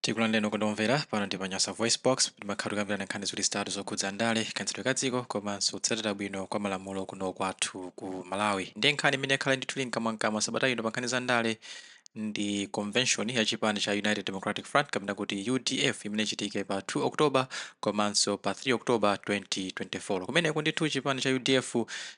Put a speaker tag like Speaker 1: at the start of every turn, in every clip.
Speaker 1: Tikulandireni okondedwa omvera, pano ndi pa Nyasa VoiceBox. Timakhala tikukambirana nkhani ziwiri zitatu zokhudza ndale, kayendetsedwe ka dziko komanso kutsatira bwino kwa malamulo kuno kwathu ku Malawi. Ndiye nkhani imene yakhala ndithu ili mkamwamkamwa sabata ino pa nkhani za ndale ndi convention ya chipani cha United Democratic Front kapena kuti UDF imene ichitike pa 2 October komanso pa 3 October 2024. Kumeneko ndithu chipani cha UDF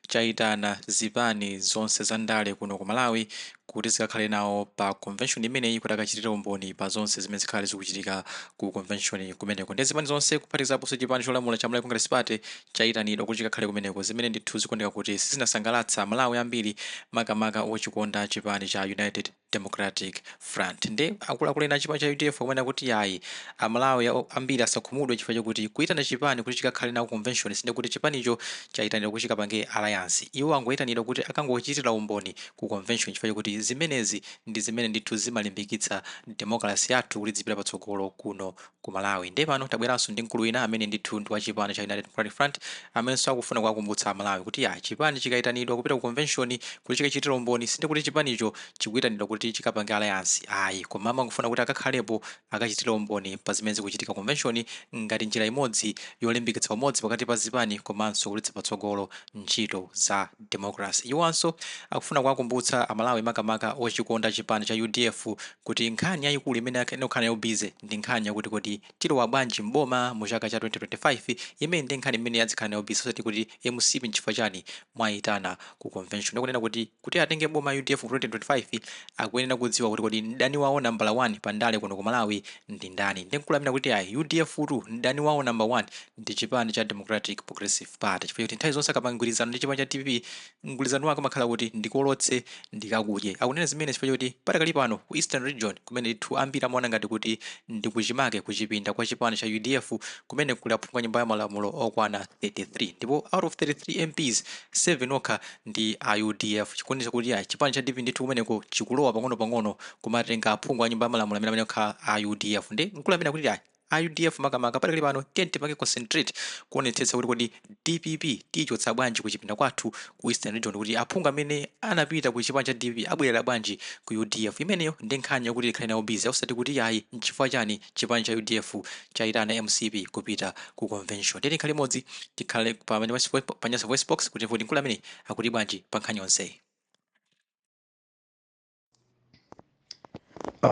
Speaker 1: chayitana zipani zonse za ndale kuno ku Malawi kuti zikakhale nawo pa convention imeneyi kuti akachitire umboni pa zonse zimene zikhale zikuchitika ku convention kumeneko. Ndiye zipani zonse, kuphatikizaponso chipani cholamula cha Malawi Congress Party, chayitanidwa kuti chikakhale kumeneko, zimene ndithu zikuoneka kuti sizinasangalatsa Amalawi ambiri, makamaka ochikonda chipani cha United Democratic Front. Nde akuluakulu ena a chipani cha udf akumanena kuti ayi, Amalawi ambiri asakhumudwe chifukwa chokuti kuitana chipani kuti chikakhale nawo ku convention sindekuti chipanicho chayitanidwa kuti chikapange alliance. Iwo angoyitanidwa kuti akangochitira umboni ku convention chifukwa chokuti zimenezi ndi zimene ndithu zimalimbikitsa democracy yathu kuti idzipita patsogolo kuno ku Malawi. Ndiye pano tabweranso ndi mkulu wina amene ndithu ndi wa chipani cha United Democratic Front amenenso akufuna kuwakumbutsa Amalawi kuti ya, chipani chikayitanidwa kupita ku convention kuti chikachitire umboni sindekuti chipanicho chikuyitanidwa kuti chikapange alliance ayi, koma amangofuna kuti akakhalepo akachitire umboni pa zimene zikuchitika convention ngati njira imodzi yolimbikitsa umodzi pakati pa zipani komanso kupititsa patsogolo ntchito za democracy. Iwowanso akufuna kuwakumbutsa Amalawi, makamaka ochikonda chipani cha udf, kuti nkhani yayikulu imene akuyenera kukhala nayo busy ndi nkhani yakuti kodi tilowa bwanji m'boma mu chaka cha 2025. Imene ndi nkhani imene adzikhala nayo busy, osati kuti MCP nchifukwa chani mwayitana ku convention. Ndikunena kuti atenge boma UDF mu 2025 akuyenera kudziwa kuti kodi mdani wawo nambala 1 pa ndale kuno ku Malawi ndi ndani. Ndiye mkulu amene akuti ayi, UDF tu mdani wawo number 1 ndi chipani cha Democratic Progressive Party, chifukwa choti nthawi zonse akapanga mgwirizano ndi chipani cha DPP, mgwirizano wake umakhala kuti ndikolotse ndikakudye. Akunena zimene chifukwa choti patakali pano ku Eastern Region, kumene ndithu ambiri amaona ngati kuti ndi kuchimake, kuchipinda kwa chipani cha UDF, kumene kuli aphungu a Nyumba ya Malamulo okwana 33, ndipo out of 33 MPs, 7 okha ndi a UDF, chikuonetsa kuti ayi, chipani cha DPP ndithu kumeneko chikulowa pang'onopang'ono kumatenga aphungu a Nyumba ya Malamulo amene okhala a UDF. Ndi mkulu amene akuti ayi, a UDF makamaka patakali pano tiyeni tipange concentrate kuonetsetsa kuti kodi DPP tiyichotsa bwanji kuchipinda kwathu ku Eastern Region, kuti aphungu amene anapita ku chipani cha DPP abwerera bwanji ku UDF. Imeneyo ndi nkhani yokuti tikhale nayo busy, osati kuti ayi, nchifukwa chani chipani cha UDF chayitana MCP kupita ku convention. Ndiye tikhale limodzi, tikhale pa Nyasa Voice Box kuti mkulu amene akuti bwanji pa nkhani yonseyi.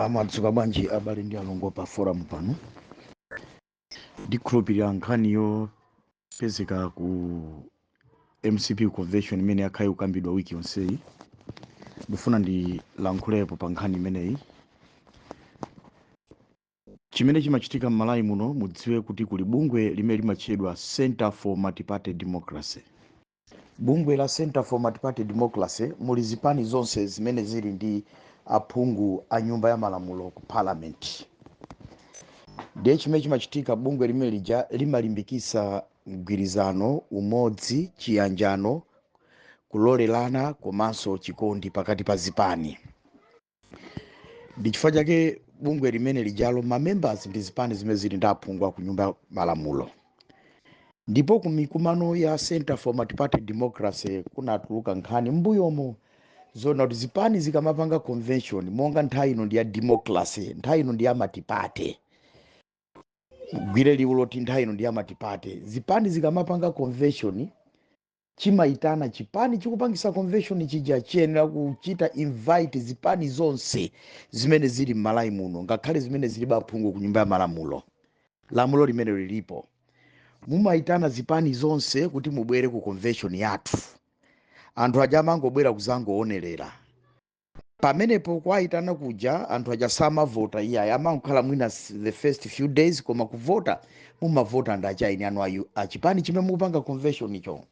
Speaker 2: Mwadzuka bwanji abale ndi alongo pa forum pano? Ndikhulupirira nkhani yopezeka ku MCP convention imene yakhala ikukambidwa wiki yonseyi, ndifuna ndilankhulepo pa nkhani imeneyi. Chimene chimachitika m'Malawi muno, mudziwe kuti kuli bungwe limene limatchedwa Center for Multiparty Democracy. Bungwe la Center for Multiparty Democracy muli zipani zonse zimene zili ndi aphungu a Nyumba ya Malamulo ku Parliament. Ndiye chimene chimachitika, bungwe limene lija limalimbikitsa mgwirizano, umodzi, chiyanjano, kulolerana komanso chikondi pakati pa zipani. Ndi chifukwa chake bungwe limene lijalo ma members ndi zipani zimene zili ndi aphungu a ku Nyumba ya Malamulo. Ndipo ku mikumano ya Center for Multiparty Democracy kunatuluka nkhani m'mbuyomo zoona kuti zipani zikamapanga convention, monga nthawi ino ndi ya democracy, nthawi ino ndi ya multiparty, mugwire liwu loti nthawi ino ndi ya multiparty, zipani zikamapanga convention chimaitana chipani chikupangisa convention chija chiyenera kuchita invite zipani zonse zimene zili m'Malawi muno, ngakhale zimene zilibe aphungu ku Nyumba ya Malamulo. Lamulo limene lilipo, mumaitana zipani zonse kuti mubwere ku convention yathu. Anthu aja amangobwera kuzangoonerera pamenepo. Kwayitana kuja, anthu aja samavota iyayi, amangokhala mwina the first few days, koma kuvota mumavota ndi achaini anu ayu achipani chimene mukupanga convention icho.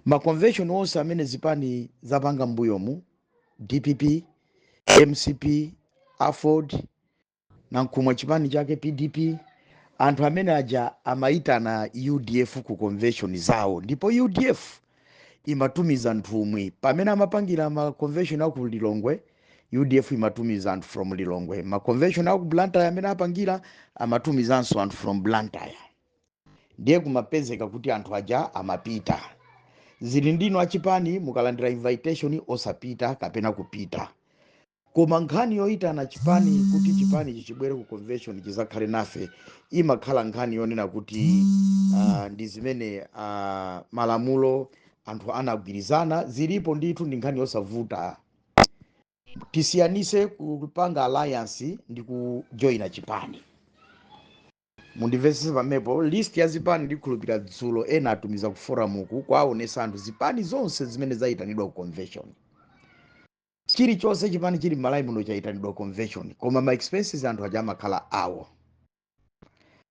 Speaker 2: Ma convention onse amene zipani zapanga m'mbuyomu, DPP, MCP, AFORD, Nankhumwa chipani chake PDP, anthu amene aja amayitana UDF ku convention zawo, ndipo UDF imatumiza nthumwi. Pamene amapangira ma convention aku Lilongwe, UDF imatumiza anthu from Lilongwe. Ma convention aku Blantyre amene apangira, amatumizanso anthu from Blantyre. Ndiye kumapezeka kuti anthu aja amapita. Zili ndinu achipani, mukalandira invitation osapita kapena kupita. Koma nkhani yoyitana chipani kuti chipani chichibwere ku convention chizakhale nafe imakhala nkhani yonena kuti ndi zimene malamulo anthu anagwirizana zilipo ndithu, ndi nkhani yosavuta. Tisiyanise kupanga alliance ndi kujoyina chipani. Mundimvetsetse pamenepo. List ya zipani, ndikhulupira dzulo ena atumiza ku forum uku kwaonesa anthu zipani zonse zimene zayitanidwa ku convention. Chilichonse chipani chili m'Malawi muno chayitanidwa convention, koma ma expenses anthu aja amakhala awo.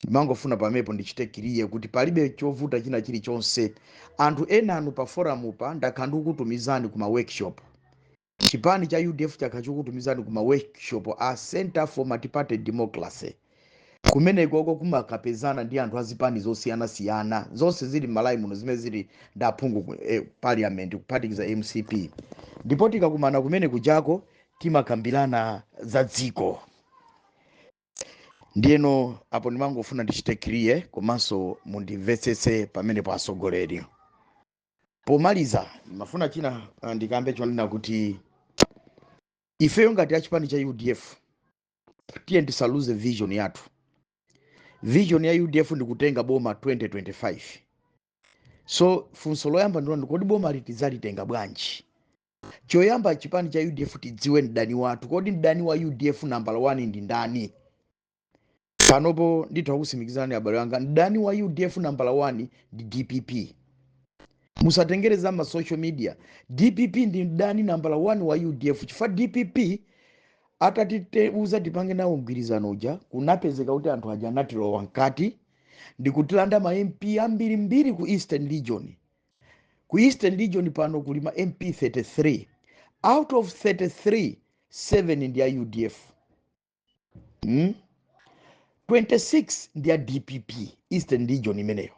Speaker 2: Ndimangofuna pamenepo ndichite clear kuti palibe chovuta china chilichonse. Anthu ena anu pa forum pa ndakhala ndikukutumizani kuma workshop. Chipani cha UDF chakhala chikukutumizani kuma workshop a Center for Multiparty Democracy. Kumenekoko kumakapezana ndi anthu azipani zosiyanasiyana zonse zili m'Malawi muno zimene zili ndi aphungu ku parliament, kuphatikiza MCP. Ndipo tikakumana kumene kujako timakambirana za dziko. Ndiyeno apo ndimangofuna ndichite clear komanso mundimvetsetse pamenepo, atsogoleri. Pomaliza, ndimafuna china ndikambe chonena kuti ifeyo ngati achipani cha UDF, tiye tisaluze vision yathu. Vision ya UDF ndikutenga boma 2025. So funso loyamba ndilo, kodi boma litidzalitenga bwanji? Choyamba, chipani cha UDF tidziwe mdani wathu. Kodi mdani wa UDF nambala 1 ndi ndani? Panopo nditha kusimikizani, abale anga, mdani wa UDF nambala 1 ndi DPP. Musatengereza ma social media. DPP ndi mdani nambala 1 wa UDF, chifukwa DPP atatiteuza tipange nawo mgwirizano uja, kunapezeka kuti anthu aja anatilowa mkati ndikutilanda ma MP ambirimbiri ku Eastern Region. Ku Eastern Region pano kuli ma MP 33. Out of 33, 7 ndi a UDF, 26 ndi a DPP. Eastern Region imeneyo,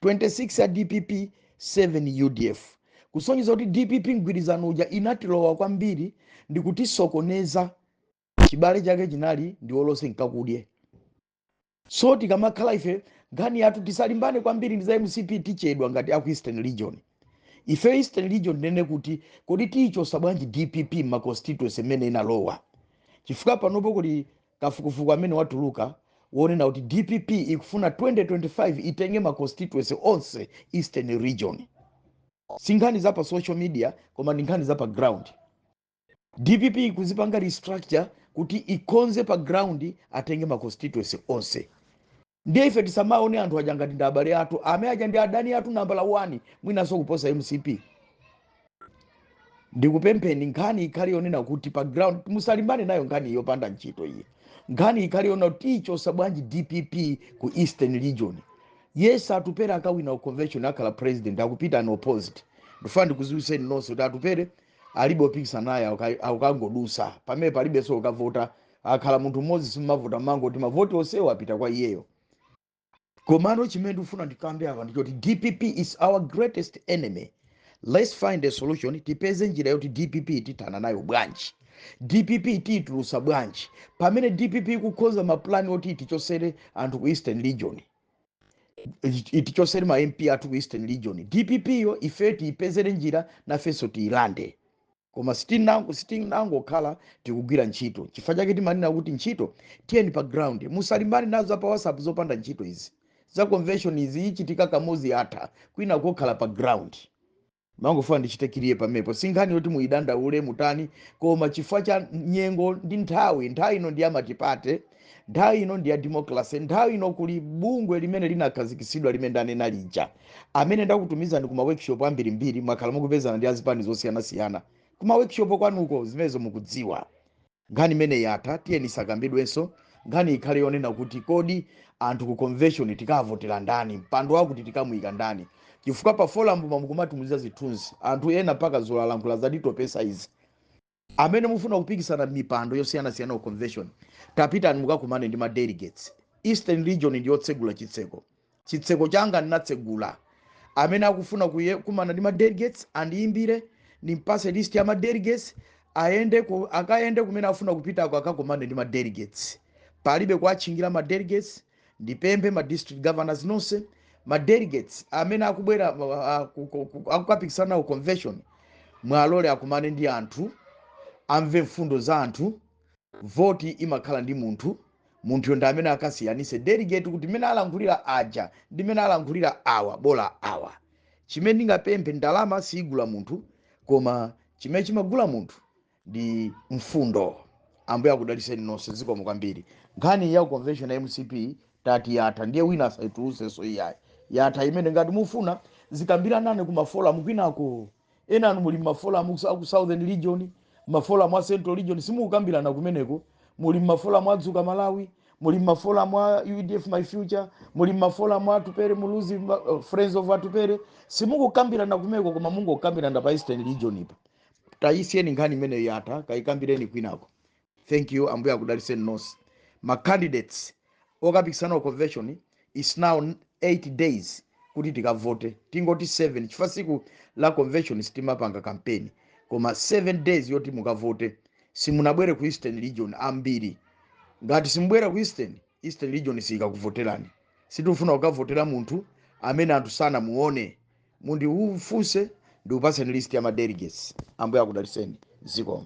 Speaker 2: 26 ya DPP, 7 UDF, kusonyeza kuti DPP mgwirizano uja inatilowa kwambiri ndikutisokoneza. Chibale chake chinali ndi olose nkakudye. So tikamakhala ife, nkhani yathu tisalimbane kwambiri ndi za MCP, tichedwa ngati aku Eastern Region. Ife Eastern Region tinene kuti kodi tiyichosa bwanji DPP ma constituency imene inalowa? Chifukwa panopo kuli kafukufuku amene watuluka wonena kuti DPP ikufuna 2025 itenge ma constituency onse Eastern Region. Si nkhani za pa social media, koma ndi nkhani za pa ground. DPP ikuzipanga restructure kuti ikonze pa ground, atenge ma constituency onse. Ndiye ife tisamaone anthu aja ngati ndi abale athu. Ame aja ndi adani athu nambala 1, mwinanso kuposa MCP. Ndikupempheni, nkhani ikhale yonena kuti pa ground, musalimbane nayo nkhani yopanda ntchito iyi. Nkhani ikhale yonena kuti tiyichosa bwanji DPP ku Eastern Region. Yes, Atupere akawina ku convention, akhala president, akupita unopposed. Ndifuna ndikuziwiseni nonse kuti Atupere alibe opikisana naye, akukangodusa pamene palibenso ukavota. Akhala munthu mmodzi, simmavota mangoti mavoti onsewo apita kwa iyeyo. Komano chimene ndikufuna ndikambe apa ndichoti DPP is our greatest enemy. Let's find a solution. Tipeze njira yoti DPP tithana nayo bwanji, DPP tiyitulusa bwanji, pamene DPP ikukhoza mapulani oti itichosere anthu ku Eastern Region, itichosere ma MP athu ku Eastern Region. DPP yo ife tiyipezere njira, nafenso tiyilande. Koma sitinangokhala tikugwira ntchito. Chifukwa chake timanena kuti ntchito tiyeni pa ground, musalimbane nazo pa WhatsApp zopanda ntchito izi za convention. Izi ichitika kamozi, atha kwina kokhala pa ground. Mangofuna ndichite clear pamenepo. Si nkhani yoti muyidandaule mutani, koma chifukwa cha nyengo ndi nthawi. Nthawi ino ndi ya multiparty, nthawi ino ndi ya democracy, nthawi ino kuli bungwe limene linakhazikitsidwa limene ndanena lija. Amene ndakutumizani kuma workshop ambirimbiri, mwakhala mukupezana ndi azipani zosiyanasiyana kuma workshop kwanuko, zimenezo mukudziwa. Nkhani imene yatha, tiyeni isakambidwenso. Nkhani ikhale yonena kuti kodi anthu ku convention tikavotera ndani, mpando wakuti tikamuyika ndani? Chifukwa pa forum mukumatumiza zithunzi anthu ena mpaka zolalankhula zatitopesa izi. Amene mufuna kupikisana mipando yosiyanasiyana ku convention, tapitani mukakumane ndi ma delegates. Eastern Region ndi yotsegula chitseko. Chitseko changa ndinatsegula. Amene akufuna kumana ndi ma delegates andiyimbire, ndimpase list ya ma delegates, ayende akayende kumene afuna kupitako, akakumane ndi ma delegates. Palibe kuatchingira ma delegates. Ndipemphe ma district governors nonse, ma delegates amene akubwera akukapikisana nawo convention, mwalole akumane ndi anthu. Amve mfundo za anthu. Voti imakhala ndi munthu. Munthuyo ndi amene akasiyanise delegate kuti mmene alankhulira aja ndi mmene alankhulira awa, bola awa. Chimene ndingapemphe, ndalama siyigula munthu, koma chimene chimagula munthu ndi mfundo. Ambuye akudaliseni nonse. Zikomo kwambiri. Nkhani ya convention ya MCP tati yatha, ndiye wina asaitulusenso iyayi. Yatha imene. Ngati mufuna, zikambiranani ku maforum kwinako. Ena anu muli maforum aku Southern Region, maforum a Central Region, simukukambirana kumeneko. Muli maforum a Dzuka Malawi, muli maforum a UDF My Future, muli maforum a Atupele Muluzi, Friends of Atupele, simukukambirana kumeneko, koma mungokambirana pa Eastern Region ipa. Tayisiyeni nkhani imeneyo, yatha, kayikambireni kwinako. Thank you. Ambuye akudaliseni nonse. Ma candidates okapikisana convention is now 8 days kuti tikavote. Tingoti 7, chifukwa siku la convention sitimapanga campaign, koma 7 days yoti mukavote. Simunabwere ku Eastern Region ambiri. Ngati simubwera ku Eastern, Eastern Region sikakuvoterani. Sitifuna kukavotera munthu amene anthu sanamuone. Mundiufunse, ndikupaseni list ya ma delegates. Ambuye akudaliseni. Zikomo.